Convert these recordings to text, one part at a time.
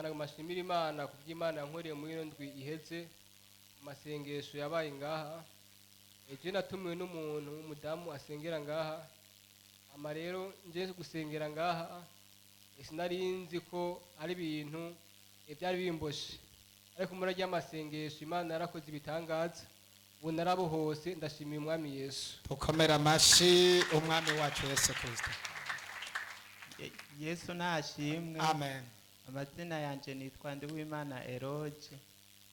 Amana mashimira Imana ku by'Imana yankoreye muri ino ndwi iheze mu masengesho yabaye ngaha. Ejo natumiwe n'umuntu w'umudamu asengera ngaha. Ama rero nje gusengera ngaha, sinari nzi ko ari ibintu byari bimboshe, ariko muri rya masengesho Imana yarakoze ibitangaza. Ubu narabohose, ndashimiye Umwami Yesu. Tukomera amashi Umwami wacu Yesu Kirisito. Yesu nashimwe. Amen. Amazina yanjye nitwa Ndiwimana Eroge.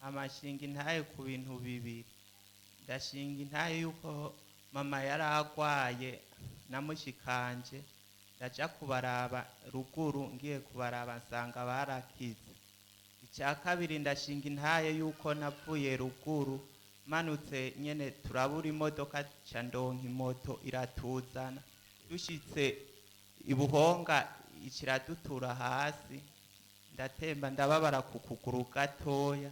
Amashinga intahe ku bintu bibiri. Ndashinga intahe yuko mama yari agwaye namushikanje, ndaja kubaraba ruguru. Ngiye kubaraba nsanga barakize. Icya kabiri, ndashinga intahe yuko navuye ruguru manutse nyene turabura imodoka, ca ndonka imoto iratuzana. Dushitse ibuhonga ikiradutura hasi, ndatemba, ndababara ku kuguru gatoya.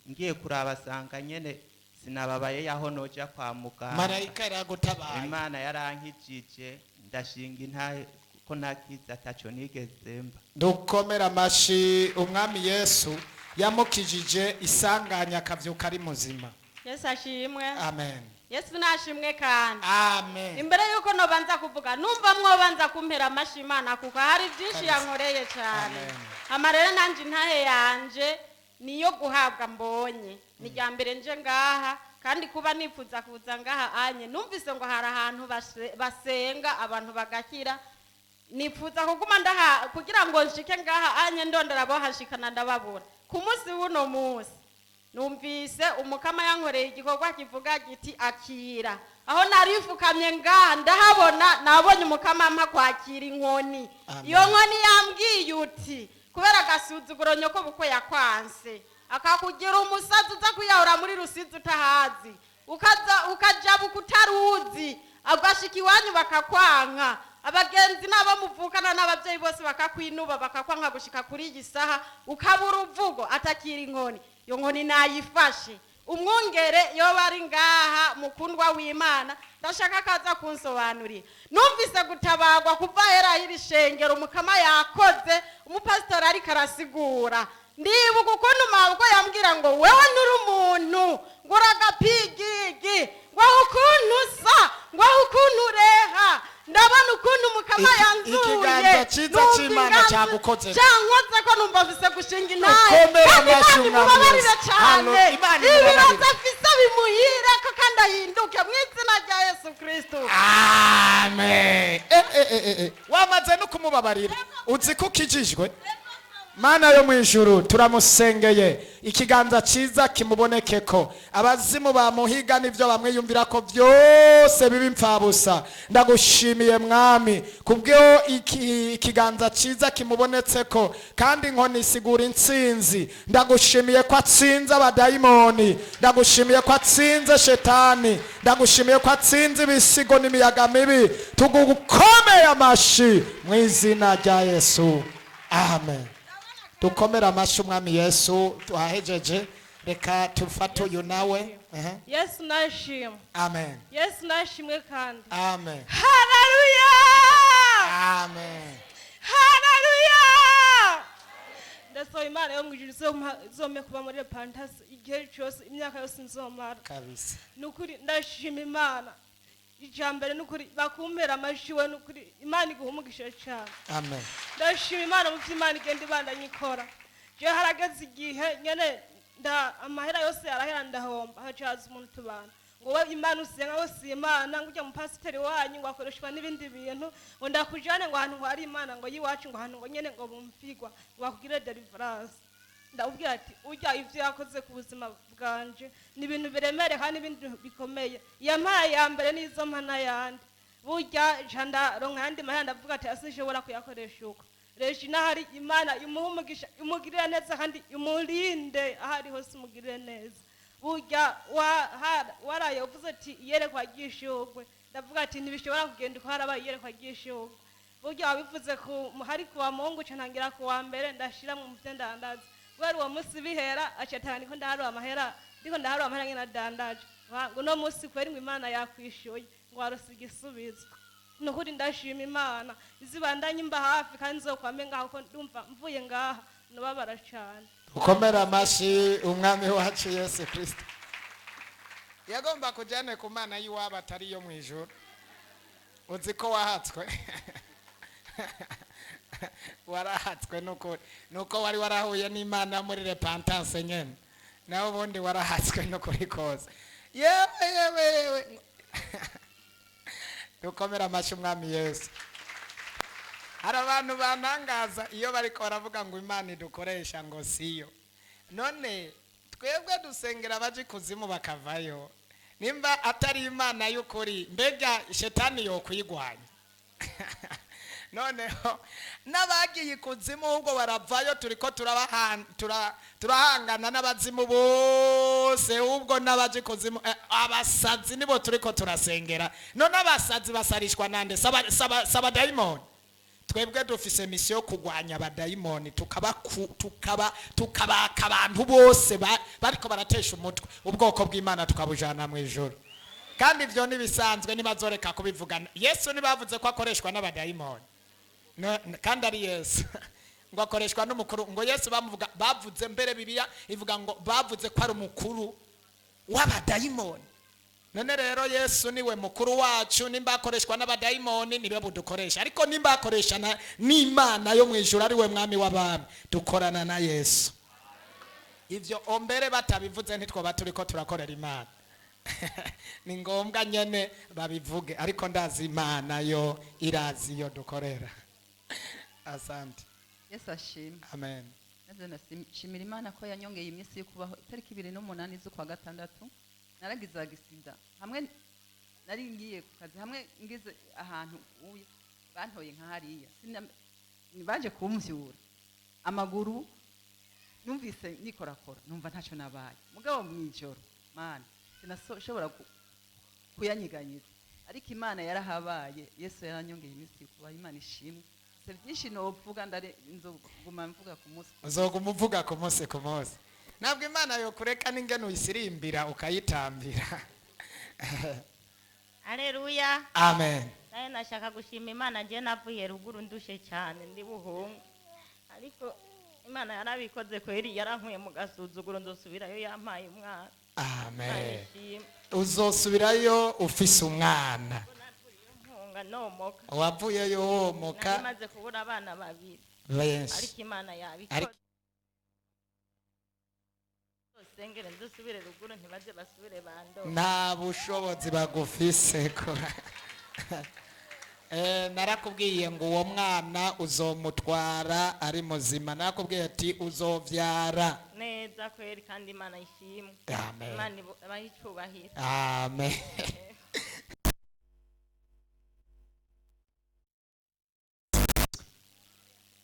Ngiye kuraba sanga nyene sinababaye yaho noja kwa muganga. Marayika yaragutabaye. Imana yarankijije. Ndashinga intahe ko nakize ataco nigeze mba. Dukomera amashi Umwami Yesu yamukijije isanganya, akavyuka ari muzima. Yesu ashimwe. Amen. Yesu nashimwe kandi. Amen. Imbere yuko nobanza kuvuga, numva mwobanza kumpera amashi Imana, kuko hari byinshi Kabisa. yankoreye cyane. Amen. Amarere nanje intahe yanje niyo guhabwa mbonye ni rya mbere nje ngaha, kandi kuba nifuza kuza ngaha anye numvise ngo hari ahantu basenga abantu bagakira, nifuza kuguma ndaha kugira ngo nshike ngaha anye. Ndondera abo hashikana ndababura. Ku munsi w'uno munsi numvise Umukama yankoreye igikorwa kivuga giti: "Akira." Aho narifukamye ngaha ndahabona, nabonye Umukama ampa kwakira inkoni. Amen. Iyo nkoni yambwiye uti: "Kubera agasuzuguro nyoko bukwe yakwanse, akakugira umusazi, uza kwiyahura muri Rusizi utahazi, ukaza ukajabuka utaruzi, ugashika iwanyu bakakwanka, abagenzi n'abo muvukana n'ababyeyi bose bakakwinuba, bakakwanka gushika kuri iyi saha ukabura uruvugo, atakira inkoni." Iyo nkoni nayifashe. Umwungere yoba ari ngaha, mukundwa w'Imana, ndashaka kaza kunsobanurira. Numvise gutabagwa kuva hera iri shengero. Umukama yakoze, umupasitori ariko arasigura, ndibuka ukuntu mabwo yambwira ngo: "Wewe nturi umuntu, ngo uragapigigi, ngo aho ukuntu usa, ngo aho ukuntu ureha." Ndabona ukuntu Umukama yanzuye. Ikiganza ciza Numva c'Imana inganzo cagukozeko. cankoze ko numva mfise gushinga intahe. Ukomere Kandi amashi Imana Umwami imubabarire Yesu. cane. Halo, Imana imubabarire. Ibibazo afise bimuhire ko kandi ahinduke mu izina rya Yesu Kristo. Amen. Eh. Wamaze no kumubabarira, uzi ko ukijijwe. Mana yo mu ijuru, turamusengeye, ikiganza cyiza kimubonekeko. Abazimu bamuhiga n'ibyo bamwiyumvira ko byose biba impfabusa. Ndagushimiye Mwami kubwo ikiganza cyiza kimubonetseko, kandi inkoni isigura intsinzi. Ndagushimiye ko atsinze abadayimoni, ndagushimiye ko atsinze shetani, ndagushimiye ko atsinze ibisigo n'imiyaga mibi. Tugukomeye amashi mu izina rya Yesu, amen. Dukomere amashi Umwami Yesu. Tuhahejeje, reka tufate uyu nawe. Ehe. Yesu nashimwe. Amen. Yesu nashimwe kandi. Amen. Haleluya! Amen. Haleluya! Ndasaba Imana yo mu ijuru izompe kuba muri Repentance igihe cyose, imyaka yose nzomara. Kabisa. Nukuri ndashima Imana. Icya mbere nukuri bakumpera amashi we, nukuri Imana iguha umugisha cyane. Amen. Ndashima Imana mu byo Imana igenda ibandanya ikora. Jewe harageze igihe nyene nda amahera yose arahera, ndahomba. Hacaza umuntu tubana ngo: "We Imana usenga we si Imana, ngo ujya mupasiteri wanyu ngo akoreshwa n'ibindi bintu, ngo ndakujane ngo ahantu ngo hari Imana ngo yiwacu, ngo ahantu ngo nyene ngo bumvigwa, ngo bakugire deliverance." Ndabubwira ati: "Ujya ivyo yakoze ku buzima bwanje ni ibintu biremereye kandi n'ibindi bikomeye. Yampaye ya mbere n'izo mpa n'ayandi." Burya nca ndaronka ayandi mahera, ndavuga ati: "Sinshobora kuyakoresha uko." Regina hari Imana imuhe umugisha, imugirire neza kandi imurinde aho ari hose, imugirire neza. Burya waraye uvuze ati iyerekwa ry'ishurwe, ndavuga ati ntibishobora kugenda uko harabaye iyerekwa ry'ishurwe. Burya wabivuze ku hari kuwa Mungu, ca ntangira ku wa mbere ndashira mu muvyo ndandaza. Kubera uwo munsi bihera, aca atanga, ndiko ndaharura amahera, ndiko ndaharura amahera nyene adandaje. Ngo uno munsi kweri ngo Imana yakwishuye, ngo warose igisubizo. Nukuri ndashima Imana izibandanye imba hafi, kandi nzokwame ngaho ko ndumva mvuye ngaha nubabara cyane. Ukomera amashyi Umwami wacu Yesu Kirisito. Yagomba kujyane ku Mana y'iwabo atari iyo mu ijuru. Uzi ko wahatswe, warahatswe n'ukuri, nuko wari warahuye n'Imana muri repentance nyene, nawe ubundi warahatswe n'ukuri kose. Yewe, yewe, yewe! Dukomere amashyi Umwami Yesu. Hari abantu bantangaza iyo bariko baravuga ngo Imana idukoresha ngo siyo. None twebwe dusengera abaje ikuzimu bakavayo, nimba atari Imana y'ukuri, mbega shetani yokwigwanya? Noneho n'abagiye ikuzimu ahubwo baravayo. Turiko turahangana n'abazimu bose, ahubwo n'abaje ikuzimu, abasazi nibo turiko turasengera. None abasazi basarishwa nande? Saba dayimoni. Twebwe dufise mission yo kurwanya abadayimoni, tukabaka abantu bose bariko baratesha umutwe ubwoko bw'Imana, tukabujana mu ijuru. Kandi ivyo ntibisanzwe, ntibazoreka kubivugana. Yesu ntibavuze ko akoreshwa n'abadayimoni? Kandi ari Yesu ngo akoreshwa n'umukuru, ngo Yesu bamuvuga, bavuze mbere, Bibiliya ivuga ngo bavuze ko ari umukuru w'abadayimoni. None rero Yesu niwe mukuru wacu. Nimba akoreshwa n'abadayimoni, niwe budukoresha, ariko nimba akoresha n'Imana yo mu ijuru, ari we Mwami w'abami, dukorana na Yesu. Ivyo ombere batabivuze ntitwoba turiko turakorera Imana. Ni ngombwa nyene babivuge, ariko ndazi Imana yo irazi iyo dukorera. Asante. Yesu ashimwe. Amen. Maze nashimira Imana ko yanyongeye iminsi yo kubaho. Itariki 28 z'ukwa gatandatu naragize agisida, hamwe nari ngiye ku kazi, hamwe ngize ahantu uye bantoye nka hariya. Baje kumvyura amaguru, numvise nikorakora, numva ntacyo nabaye. Mugabo mw'ijoro, Mana, sinashobora kuyanyiganyiza, ariko Imana yarahabaye. Yesu yaranyongeye iminsi yo kubaho. Imana ishimwe. Se byinshi novuga, ndare nzoguma mvuga ku munsi. Uzoguma uvuga ku munsi ku munsi. Ntabwo Imana yokureka n'ingene uyisirimbira ukayitambira. Aleluya. Amen. Nawe nashaka gushima Imana. Njye navuye ruguru ndushe cyane, ndi buhunga, ariko Imana yarabikoze kweri, yarankuye mu gasuzuguro. Nzosubirayo yampaye umwana. Imana Amen. ishimwe. Uzosubirayo ufise umwana. Mpunga nomoka. Wavuyeyo womoka. Nari maze kubura abana babiri, Benshi. ariko Imana yabikoze. Sengere nzosubire ruguru, ntibaze basubire bando. Nta bushobozi bagufise ko. Narakubwiye ngo uwo mwana uzomutwara ari muzima. Narakubwiye ati uzovyara. Neza kweri, kandi Imana ishimwe. Amen. Imana ibahe icubahiro. Amen.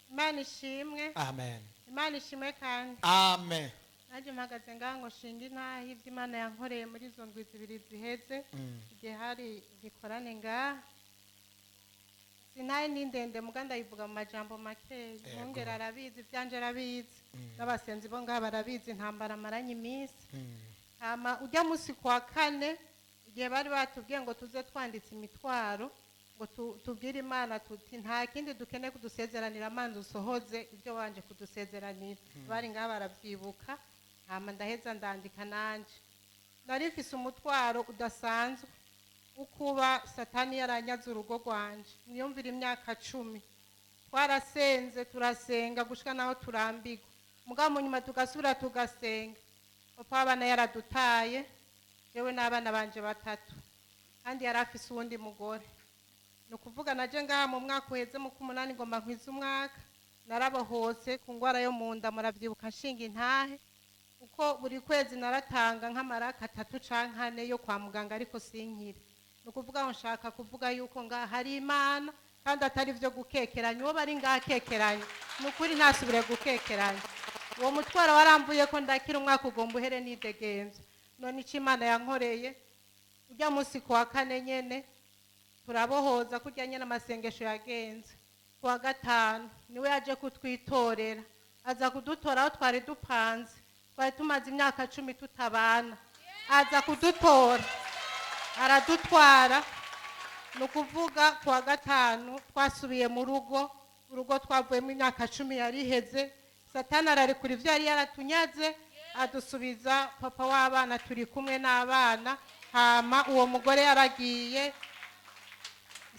Imana ishimwe. Amen. Imana ishimwe kandi. Amen. Nanjye mpagaze ngaha ngo nshinge intahe ibyo Imana yankoreye muri izo ndwi 2 ziheze, igihe hari igikorane ngaha. Intahe ni ndende, muga ndayivuga mu majambo makeya. Mwungere arabizi, ibyanje arabizi, n'abasenzi bo ngaha barabizi intambara amaranye iminsi. Hama ujya munsi kwa kane, igihe bari batubwiye ngo tuze twanditse imitwaro, ngo tubwire Imana tuti nta kindi dukeneye kudusezeranira, amanzi usohoze ibyo wanje kudusezeranira. Bari ngaha barabyibuka. Hama ndaheza ndandika. Nanje nari mfise umutwaro udasanzwe ukuba Satani yaranyaze urugo rwanje. Niyumvira imyaka 10 twarasenze, turasenga gushika naho turambirwa, mugabo mu nyuma tugasubira tugasenga. Papa w'abana yaradutaye, yewe n'abana banje batatu, kandi yari afise uwundi mugore. Ni ukuvuga naje ngaha mu mwaka uheze mu k'umunani, ngomba nkwize umwaka, narabohotse ku ndwara yo mu nda. Murabyibuka nshinga intahe kuko buri kwezi naratanga nk'amaraka 3 canke 4 yo kwa muganga, ariko sinkire. Ni ukuvuga ngo nshaka kuvuga yuko ngaha hari Imana, kandi atari byo gukekeranya. Uwo bari ngaha akekeranya, ni ukuri ntasubire gukekeranya. Uwo mutwaro warambuye ko ndakira, umwaka ugomba uhere nidegenza. None icyo Imana yankoreye ujya munsi ku wa kane nyene, turabohoza kurya nyene amasengesho yagenze. Ku wa gatanu niwe yaje kutwitorera, aza kudutora aho twari dupanze. Twari tumaze imyaka 10 tutabana, aza kudutora aradutwara. Ni ukuvuga ku wa gatanu twasubiye mu rugo, urugo twavuyemo imyaka 10 yari iheze. Satani ararekura ibyo yari yaratunyaze, adusubiza papa w'abana, turi kumwe n'abana. Hama uwo mugore yaragiye,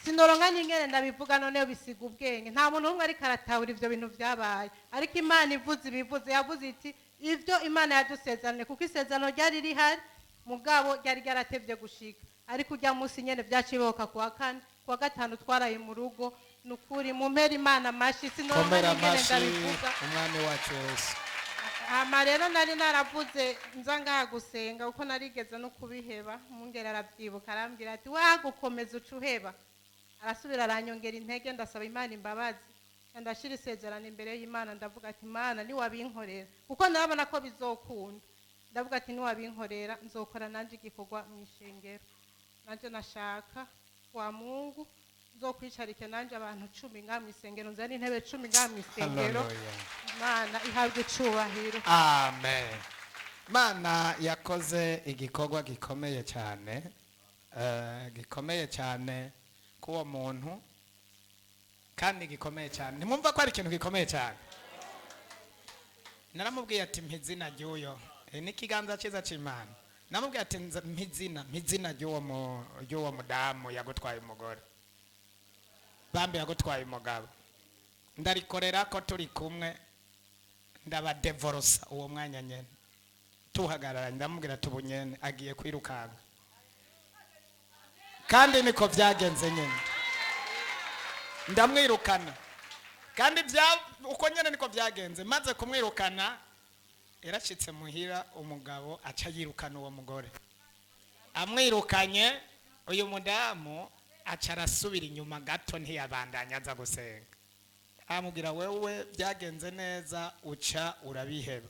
sinoronka n'ingene ndabivuga, noneho bisiga ubwenge. Nta muntu n'umwe ariko aratahura ibyo bintu byabaye, ariko Imana ivuze ibivuze, yavuze iti ibyo Imana yadusezeranye, kuko isezerano ryari rihari, mugabo ryari ryaratevye gushika. Ariko ujya munsi nyene byaciboka ku wa kane, ku wa gatanu twaraye mu rugo. Ni ukuri mumpera Imana amashi, sinoronka Komera n'ingene amashi ndabivuga. Umwami wacu Yesu. Hama rero nari naravuze nza ngaha gusenga, kuko narigeze no kubiheba. Umwungere arabyibuka, arambwira ati wagukomeza uca uheba. Arasubira aranyongera intege, ndasaba Imana imbabazi, ndashyira isezerano imbere y'Imana, ndavuga ati: "Imana, niwabinkorera," kuko ndabona ko bizokunda, ndavuga ati: "Niwabinkorera nzokora nanjye igikorwa mu ishengero, nanjye nashaka wa Mungu nzokwicarike nanjye abantu 10 ngaha mu isengero, nzane intebe 10 ngaha mu isengero." Hallelujah. Imana ihabwe icubahiro. Amen. Mana yakoze igikorwa gikomeye cyane, gikomeye cyane k'uwo muntu, kandi gikomeye cyane. Ntimwumva ko ari ikintu gikomeye cyane? Naramubwiye ati: "Mpa izina ry'uyo." N'ikiganza cyiza cy'Imana, namubwiye ati: "Mpa izina ry'uwo mudamu yagutwaye umugore, bambi yagutwaye umugabo." Ndarikorera ko turi kumwe, ndabadevorosa uwo mwanya nyene tuhagararanye. Ndamubwira ati: "Ubu nyene agiye kwirukanka." Kandi niko byagenze nyene, ndamwirukana. Kandi bya uko nyene niko byagenze. Maze kumwirukana, yaracitse muhira, umugabo aca yirukana uwo mugore. Amwirukanye, uyu mudamu aca arasubira inyuma gato, ntiyabandanya aza gusenga. Amubwira: "Wewe byagenze neza, uca urabiheba,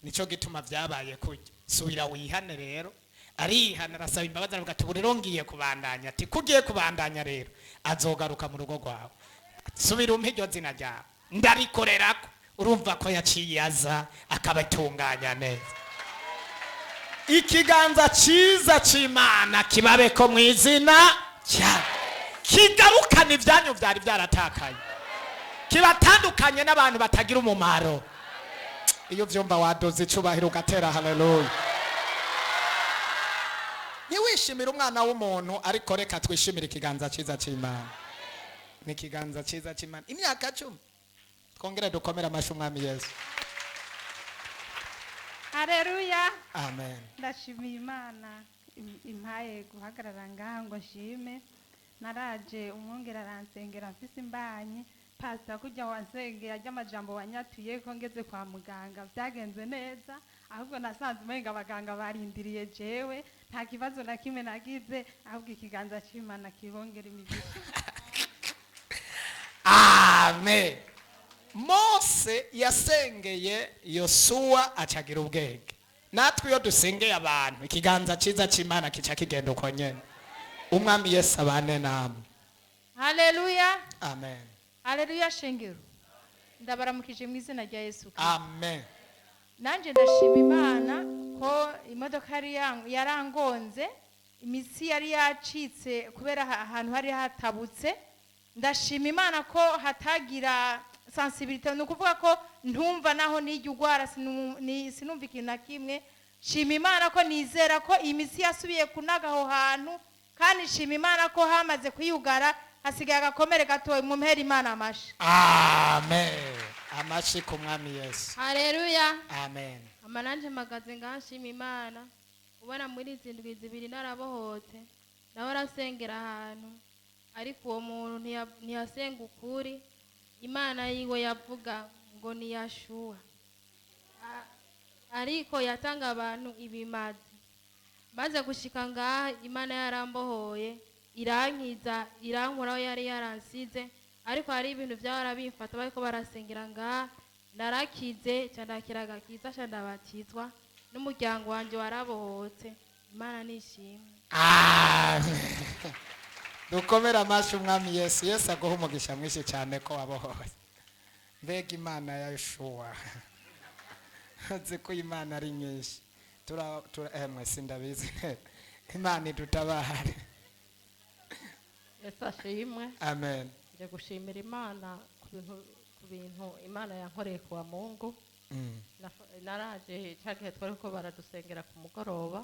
nicyo gituma byabaye kurya, subira wihane." Rero arihana, arasaba imbabazi, aravuga ati: "Ubu rero ngiye kubandanya." Ati: "Ko ugiye kubandanya rero, azogaruka mu rugo rwawe. Subira umpe iryo zina ryawe, ndarikorerako." Urumva ko yaciye aza akabatunganya neza. Ikiganza cyiza cy'Imana kibabeko mu izina rya, kigarukana ibyanyu byari byaratakaye, kibatandukanye n'abantu batagira umumaro. Iyo byumva wadoze icubahiro ugatera haleluya. Ntiwishimire umwana w'umuntu, ariko reka twishimire ikiganza cyiza cy'Imana. Ni ikiganza cyiza cy'Imana. Imyaka 10. Twongere dukomere amashyi umwami Yesu. Hareruya. Amen. Ndashimiye Imana impaye guhagarara ngaha ngo nshime. Naraje, umwungere aransengera mfise imbanyi. Pasita, kujya wansengeye ajya amajambo wanyatuye ko ngeze kwa muganga byagenze neza, ahubwo nasanze umenga abaganga barindiriye jewe. Nta kibazo na kimwe nagize, ahubwo ikiganza cy'Imana kibongera imigisha. Amen. Mose yasengeye Yosuwa acagira ubwenge. Natwe iyo dusengeye abantu, ikiganza cyiza cy'Imana kica kigenda uko nyene. Umwami Yesu abane namwe. Haleluya. Amen. Haleluya shengero. Ndabaramukije mu izina rya Yesu Kristo. Amen. Nanjye ndashima Imana ko imodoka yari yarangonze, imitsi yari yacitse kubera ahantu hari hatabutse. Ndashima Imana ko hatagira sensibilité, ni ukuvuga ko ntumva naho nijya ugwara, sinumva ikintu na kimwe. Shima Imana ko nizera ko imitsi yasubiye kunaga aho hantu, kandi shima Imana ko hamaze kwiyugara, hasigaye agakomere gatoya. Mumpera Imana amashi. Amen. Amashi ku mwami Yesu. Haleluya. Amen. Amananje mpagaze ngaha nshima Imana ubona muri izi ndwi 2 narabohotse. Nawe arasengera ahantu, ariko uwo muntu ntiyasenga ukuri. Imana yiwe yavuga ngo niyashuha, ariko yatanga abantu ibimazi. Maze gushika ngaha, Imana yarambohoye, irankiza, irankuraho yari yaransize. Ariko hari ibintu byahora bimfata, bariko barasengera ngaha narakize, ca ndakira agakiza, ca ndabatizwa, n'umuryango wanje warabohotse. Imana nishimwe. Amen. Dukomere amashi umwami Yesu. Yesu aguha umugisha mwinshi cyane ko wabohoye. Mbega Imana ya Yeshuwa! Nzi ko Imana ari nyinshi. Tura emwe sindabizi. Imana idutabare. Yesu ashimwe. Amen. Nje gushimira Imana ku bintu Imana yankoreye kuwa Mungu. Naraje cya gihe twari ko baradusengera ku mugoroba,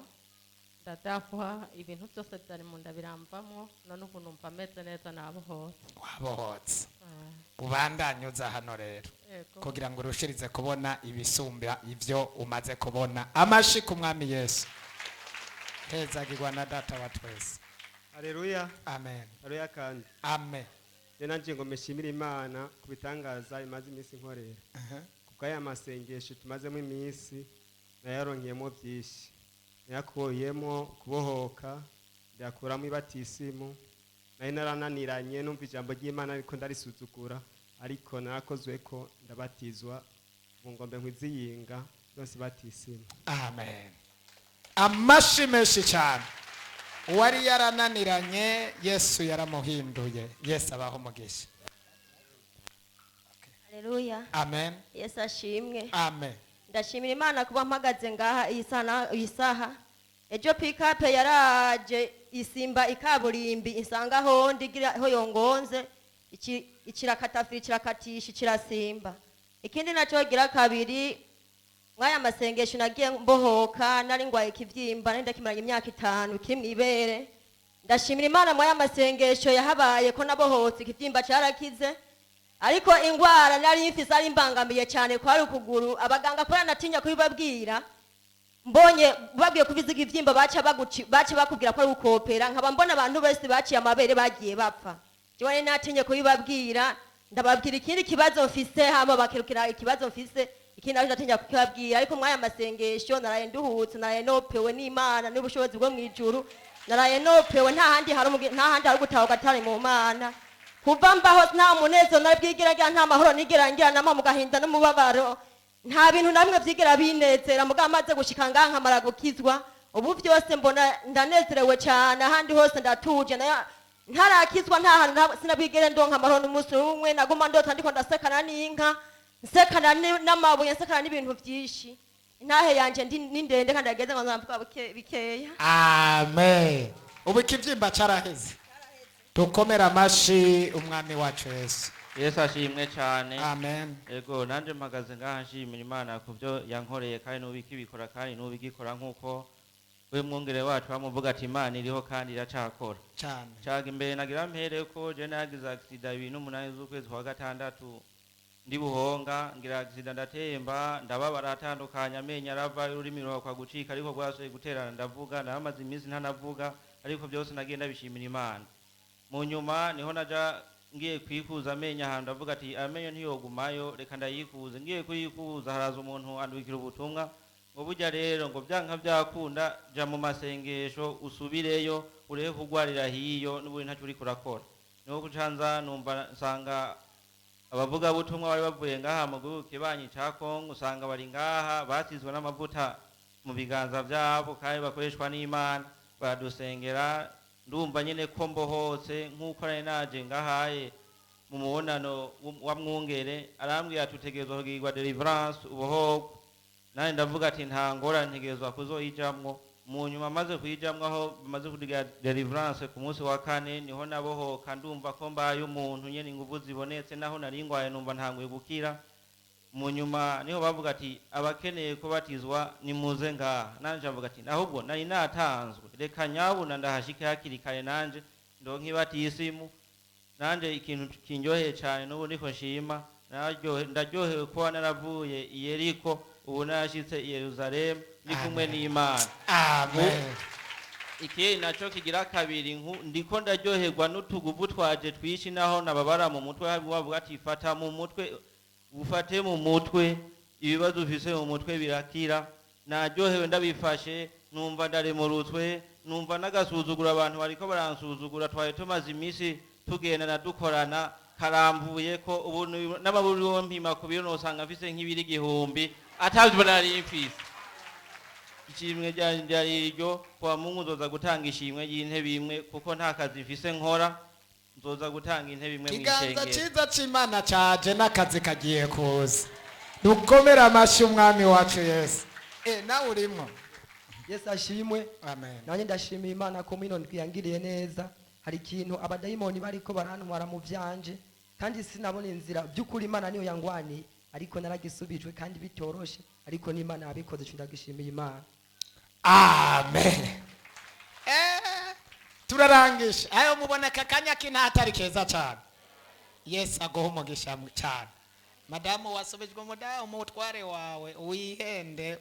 ndadahwa, ibintu byose byari mu nda biramvamwo. None ubu numva ameze neza, nabohotse. Wabohotse. Ubandanye uza hano rero Yego. kugira ngo urushirize kubona ibisumba ibyo umaze kubona. Amashi ku Mwami Yesu. Hezagirwa na Data wa twese. Haleluya. Amen. Haleluya kandi. Amen. Je nanje ngo meshimire Imana ku bitangaza imaze iminsi nkorera. Kubw'aya masengesho tumazemo iminsi, nayaronkeyemo byinshi. Nayakuyemo kubohoka, ndayakuramo ibatisimu. Nari narananiranye, numva ijambo ry'Imana ariko ndarisuzugura, ariko narakozwe ko ndabatizwa, ubu ngombe nkwiziyinga yose ibatisimu. Amen. Amashi menshi cyane. Uwari yarananiranye, Yesu yaramuhinduye. Yesu abaho umugisha. Haleluya. Amen. Yesu ashimwe. Amen. Ndashimira Imana kuba mpagaze ngaha iyi sana, iyi saha. Ejo pick-up yaraje isimba ikaburimbi insanga aho ndigira aho yongonze, ikirakata kirakatisha kirasimba. Ikindi nacyo gira kabiri, mwaya masengesho nagiye mbohoka. Nari ngwaye ikivyimba, nari ndakimaranye imyaka 5 kiri mwibere. Ndashimira Imana mwaya masengesho yahabaye ko nabohotse, ikivyimba cyarakize. Ariko ingwara nari mfise ari imbangamiye cyane kwari ukuguru. Abaganga kubera natinya kubibabwira, mbonye babwiye kubiziga ivyimba baca bakubwira ko ari ukopera, nkaba mbona abantu bose baciye amabere bagiye bapfa. Jewe nari natinye kubibabwira, ndababwira ikindi kibazo mfise, hama bakirukira ikibazo mfise, ikindi naco ndatinya kukibabwira. Ariko mwaya masengesho naraye nduhutse, naraye nopewe n'Imana n'ubushobozi bwo mw'ijuru, naraye nopewe. Nta handi hari ugutahuka atari mu Mana. Kuva mbaho nta munezero narabwigeragira, nta mahoro nigera ngira, nama mu gahinda n'umubabaro, nta bintu na bimwe vyigera binezera. Mugabo amaze gushika ngaha nkamara gukizwa, ubu vyose mbona ndanezerewe cyane, ahandi hose ndatuje. Nayo ntarakizwa nta hantu sinabwigere ndonka amahoro n'umunsi umwe. Naguma ndota ndiko ndasekana n'inka, nsekana n'amabuye, nsekana n'ibintu vyinshi. Intahe yanje ni ndende kandi yageze ngo nzamvuga bikeya. Amen. Ubu ikibyimba caraheze. Dukomere amashi Umwami wacu Yesu. Yesu ashimwe cyane. Amen. Ego, nanje mpagaze ngaha nshimira Imana ku byo yankoreye, kandi n'ubu ikibikora, kandi n'ubu igikora, nk'uko we mwungere wacu bamuvuga ati Imana iriho kandi iracakora. Cyane. Caga imbere nagira mpere ko je nagize accident 28 z'ukwezi kwa gatandatu, ndi buhonga, ngira accident, ndatemba, ndababara atandukanye, amenyo arava, ururimi rwakwa gucika, ariko rwasubiye guterana ndavuga. Naramaze iminsi ntanavuga, ariko byose nagiye ndabishimira Imana. Mu nyuma niho naja ngiye kwikuza amenyo ahantu, ndavuga ati amenyo ntiyogumayo, reka ndayikuze. Ngiye kuyikuza, haraza umuntu andwikira ubutumwa ngo burya rero ngo byanka byakunda, ja mu masengesho usubireyo, urebe kugwarira hiyo n'ubundi ntacyo uriko urakora. Niho kucanza numva nsanga abavugabutumwa bari bavuye ngaha mu gihugu kibanyi ca Kongo, usanga bari ngaha basizwe n'amavuta mu biganza vyabo kandi bakoreshwa n'Imana, baradusengera, ndumva nyene ko mbohotse nk'uko nari naje ngahaye mu mubonano wa mwungere. Arambwira ati utegerezwa kugirirwa deliverance ubohorwe. Nanje ndavuga ati nta ngorane, ntegerezwa kuzoyijamwo. Mu nyuma maze kuyijamwo, aho bamaze kugira deliverance ku munsi wa kane, niho nabohoka, ndumva ko mbaye umuntu nyene, inguvu zibonetse, naho nari ngwaye numva ntanguye gukira. Mu nyuma niho bavuga ati abakeneye kubatizwa nimuze ngaha. Nanje avuga ati ahubwo nari natanzwe, reka nyabuna ndahashike hakiri kare nanje ndonke ibatisimu. Nanje ikintu kindyoheye cyane n'ubu niko nshima, ndaryohewe kuba naravuye i Yeriko, ubu narashitse i Yerusalemu, ndi kumwe n'Imana. Amen. Ikindi naco kigira kabiri, ndiko ndaryoherwa n'utuguvu twaje twishi, naho nababara mu mutwe, bavuga ati fata mu mutwe, ufate mu mutwe, ibibazo ufise mu mutwe birakira. Naryohewe ndabifashe, numva ndaremurutswe, numva n'agasuzugura abantu bariko baransuzugura twari tumaze iminsi tugendana dukorana karamvuye ko ubu n'amaburi wo mpima ku biro nosanga mfise nk'ibiri 1000 atavyo nari mfise. Ishimwe ryari iryo kwa Mungu. Nzoza gutanga ishimwe y'intebe imwe kuko nta kazi mfise nkora, nzoza gutanga intebe imwe Ikiganza mw'ishengero. cyiza c'Imana caje n'akazi kagiye kuza. Dukomere amashyi Umwami wacu Yesu. Nawe urimwo. Yesu ashimwe. Amen. Nanjye ndashimiye Imana ko mino ndwi yangiriye neza. Hari ikintu abadayimoni bariko barantwara mu vyanje, kandi sinabona inzira. By'ukuri Imana niyo yangwaniye, ariko naragisubijwe kandi bitoroshe, ariko n'Imana yabikoze. Ico ndagishimiye Imana. Amen. Turarangije. Ayo mubona aka kanya k'intatari keza cyane. Yesu aguha umugisha cyane. Madamu, wasubijwe umudamu, umutware wawe wihende.